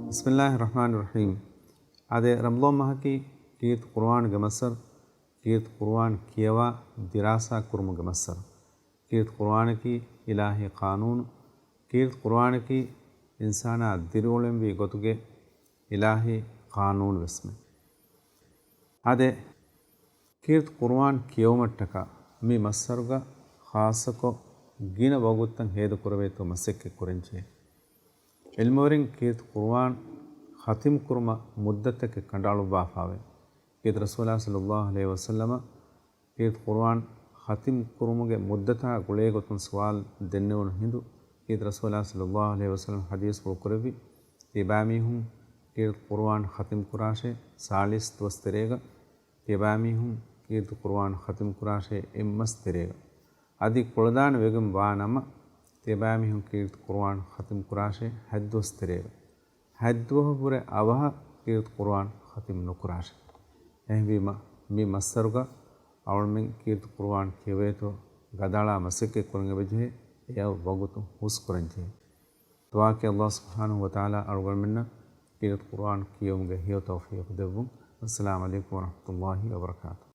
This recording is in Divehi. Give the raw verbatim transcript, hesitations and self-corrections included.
ބިސްމިއްލާހި ރަޙްމާނި ރަޙީމް. އާދެ، ރަމަޟާން މަހަކީ ކީރިތި ޤުރުއާންގެ މައްސަރު، ކީރިތި ޤުރުއާން ކިޔަވާ ދިރާސާ ކުރުމުގެ މައްސަރު. ކީރިތި ޤުރުއާނަކީ އިލާހީ ޤާނޫނު. ކީރިތި ޤުރުއާނަކީ އިންސާނާ ދިރިއުޅެންވީ ގޮތުގެ އިލާހީ ޤާނޫނު ވެސްމެ. އާދެ، ކީރިތި ޤުރުއާން ކިޔެވުމަށްޓަކާ މި މައްސަރުގަ ޚާއްޞަކޮށް ގިނަ ވަގުތުތައް ހޭދަކުރެވޭތޯ މަސައްކަތް ކުރަންޖެހޭ. ޢިލްމުވެރިން ކީރިތި ޤުރުއާން ޚަތިމް ކުރުމަށް މުއްދަތަކެއް ކަނޑައަޅުއްވާފާވޭ. ކީރިތި ރަސޫލާ ޞައްލައްލާހު ޢަލައިހި ވަސައްލަމަ ކީރިތި ޤުރުއާން ޚަތިމް ކުރުމުގެ މުއްދަތާ ގުޅޭގޮތުން ސުވާލު ދެންނެވުނު ހިނދު، ކީރިތި ރަސޫލާ ޞައްލައްލާހު ޢަލައިހި ވަސައްލަމަ ޙަދީޘްފުޅު ކުރެއްވި، ތިޔަބައިމީހުން ކީރިތި ޤުރުއާން ޚަތިމް ކުރާށޭ ސާޅީސް ދުވަސް ތެރޭގަ، ތިޔަބައިމީހުން ކީރިތި ޤުރުއާން ޚަތިމް ކުރާށޭ އެއްމަސް ތެރޭގަ. އަދި ކުޅަދާނަ ވެގެން ވާ ނަމަ، ތިޔަބައިމީހުން ކީރިތި ޤުރުއާން ޚަތިމް ކުރާށޭ ހަތްދުވަސް ތެރޭގަ. ހަތްދުވަހަށްވުރެ އަވަހަށް ކީރިތި ޤުރުއާން ޚަތިމް ނުކުރާށޭ. އެހެންވީމަ، މި މައްސަރުގަ އަޅުމެން ކީރިތި ޤުރުއާން ކިޔެވޭތޯ ގަދައަޅާ މަސައްކަތް ކުރަން އެބަޖެހޭ، އެޔަށް ވަގުތު ހުސްކުރަންޖެހޭ. ދުޢާއަކީ ﷲ ސުބްޙާނަހޫ ވަތަޢާލާ އަޅުގަނޑުމެންނަށް ކީރިތި ޤުރުއާން ކިޔެވުމުގެ ހެޔޮ ތައުފީޤު ދެއްވުން. އައްސަލާމު ޢަލައިކުމް ވަރަޙްމަތުﷲ ވަބަރަކާތު.